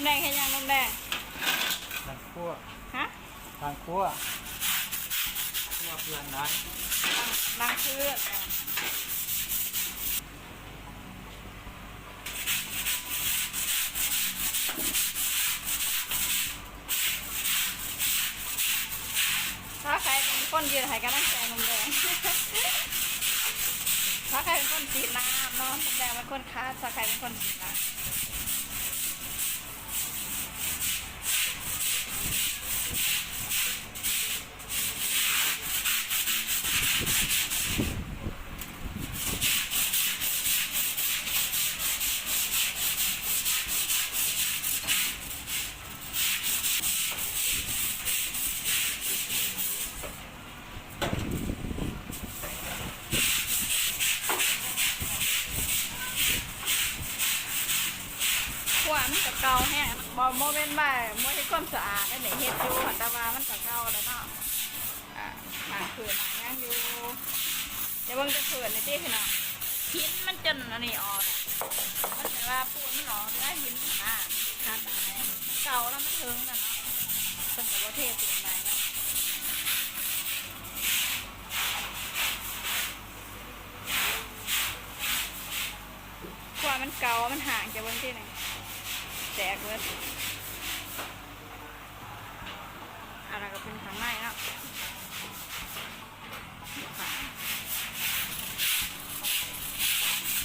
ແດງເຮັດຫຍັງ ນົມແດງ? ລ້າງຄົວ. ຮະ? ລ້າງຄົວ. ຄົວເພື່ອນນະ. ລ້າງ ລ້າງຄື. ສາວໄຂ່ເປັນຄົນຢືນໃຫ້ກຳລັງໃຈນົມແດງ. ສາວໄຂ່ເປັນຄົນສີດນ້ຳເນາະ, ນົມແດງເປັນຄົນຂັດ, ສາວໄຂ່ເປັນຄົນສີດນ້ຳ. ຄົວມັນກໍເກົ່າແຮງ, ບໍ່ ບໍ່ແມ່ນວ່າບໍ່ເຮັດຄວາມສະອາດເດ້, ເຮັດຢູ່ ແຕ່ວ່າມັນກໍເກົ່າແລ້ວເນາະ. ອ່າ ລ້າງພື້ນລ້າງຫຍັງຢູ່. ແຕ່ເບິ່ງແຕ່ພື້ນນີ້ຕິພີ່ນ້ອງ, ຫີນມັນຈົນອັນນີ້ອອກ, ມັນແບບວ່າປູນມັນອອກແຕ່ຫີນນະ, ຂາດຫຼາຍ. ເກົ່າແລ້ວ ມັນເຖິງແລ້ວເນາະ, ເພິ່ນກໍບໍ່ເທປູນໃໝ່ເນາະ. ເພາະວ່າມັນເກົ່າ ມັນຮ້າງ, ຈະເບິ່ງຕິນີ້ ແຕກເບິດ. ອັນນັ້ນກໍເປັນຂ້າງໃນເນາະ.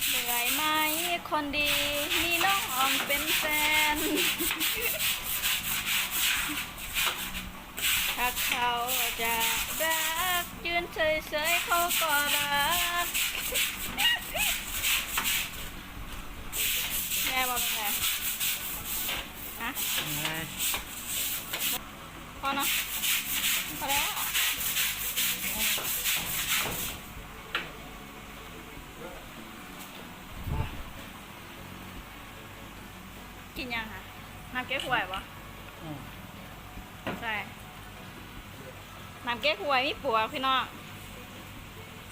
ເມື່ອຍໄໝຄົນດີ ມີນ້ອງເປັນແຟນ. ຖ້າເຂົາຈະຮັກ ຢືນເສີຍໆ ເຂົາກໍຮັກ. ແມ່ນບໍ່ແມ່? ຮະ? ພໍເນາະ ພໍແລ້ວ. ກິນຫຍັງຫະ? ນ້ຳເກັກຮວຍບໍ່? ອືມ ໃສ່ ນ້ຳເກັກຮວຍມີປວກ ພີ່ນ້ອງ.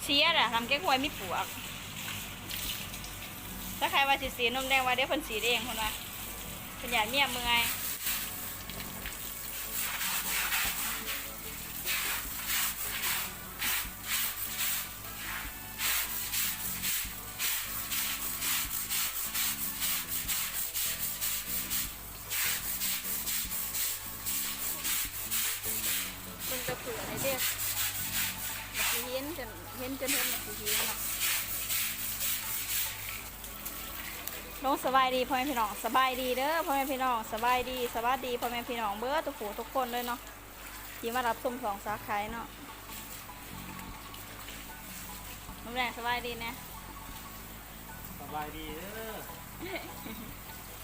ເສຍລະ ນ້ຳເກັກຮວຍມີປວກ. ຖ້າໃຜວ່າຊິສີດນົມແດງ ວ່າດຽວເພິ່ນສີດເອງ ເພິ່ນວ່າ ເພິ່ນຢ້ານເມຍເມື່ອຍ. ເບິ່ງແຕ່ພື້ນນີ້ເດ້ ມັນຊິເຫັນຈົນ ເຫັນຈົນເຫັນມັນຊິເຫັນເນາະ. ລົງສະບາຍດີພໍ່ແມ່ພີ່ນ້ອງ, ສະບາຍດີເດີພໍ່ແມ່ພີ່ນ້ອງ, ສະບາຍດີ ສະຫວັດດີພໍ່ແມ່ພີ່ນ້ອງເບິດທຸກຜູ້ທຸກຄົນເລີຍເນາະ ທີ່ມາຮັບຊົມຊ່ອງສາໄຂ່ເນາະ. ນ້ອງແດງ ສະບາຍດີແດ່. ສະບາຍດີເດີ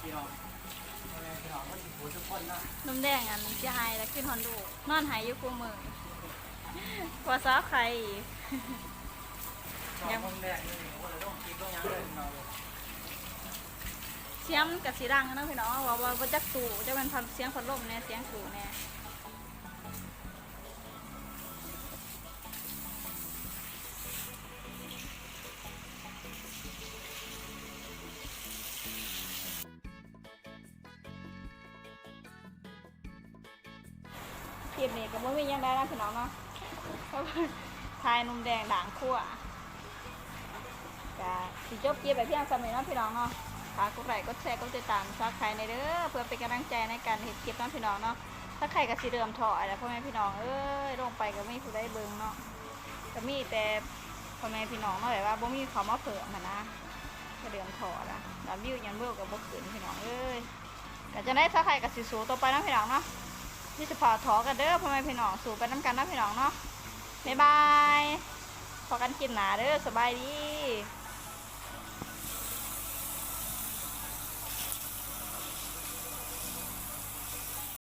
ພີ່ນ້ອງ, ພໍ່ແມ່ພີ່ນ້ອງເບິດທຸກຜູ້ທຸກຄົນເນາະ. ນ້ອງແດງອັນຊິໄຫ້ລະຄິດຮອດລູກ, ນອນໄຫ້ຢູ່ຄູ່ມື້. ກວ່າສາໄຂ່ອີກ. ນ້ອງແດງນີ້ບໍ່ໄດ້ລົງຄລິບລົງຫຍັງເລີຍພີ່ນ້ອງເອີຍ. ສຽງມັນກະຊິດັງເນາະພີ່ນ້ອງ, ວ່າ ວ່າ ວ່າຈັກຕູ້ ຈັກແມ່ນພັດ ສຽງພັດລົມແດ່ ສຽງຕູ້ແດ່. ຄລິບນີ້ກໍບໍ່ມີຫຍັງຫຼາຍນະພີ່ນ້ອງເນາະ, ຖ່າຍໜຸ່ມແດງລ້າງຄົວ. ກະຊິຈົບຄລິບໄວ້ພຽງສ່ຳນີ້ເນາະພີ່ນ້ອງເນາະ. ຝາກກົດໄລ້ ກົດແຊ ກົດຕິດຕາມສາໄຂ່ແດ່ເດີ ເພື່ອເປັນກຳລັງໃຈໃນການເຮັດຄລິບເນາະພີ່ນ້ອງເນາະ. ສາໄຂ່ກໍຊິເລີ່ມທໍ້ແລ້ວ ພໍ່ແມ່ພີ່ນ້ອງເອີຍ, ລົງໄປກໍບໍ່ມີຜູ້ໃດເບິ່ງເນາະ, ກໍມີແຕ່ພໍ່ແມ່ພີ່ນ້ອງເນາະ ແບບວ່າບໍ່ມີເຂົ້າມາເພີ່ມຫັ້ນນະ, ກໍເລີ່ມທໍ້ແລ້ວ. ຍອດວິວ ຍອດວິວກໍບໍ່ຂຶ້ນພີ່ນ້ອງເອີຍ. ກໍຈັ່ງໃດສາໄຂ່ກໍຊິສູ້ຕໍ່ໄປເນາະພີ່ນ້ອງເນາະ, ມີສະເພາະທໍ້ກັນເດີພໍ່ແມ່ພີ່ນ້ອງ, ສູ້ໄປນຳກັນເນາະພີ່ນ້ອງເນາະ. ບາຍບາຍ, ພໍ້ກັນຄລິບໜ້າເດີ, ສະບາຍດີ.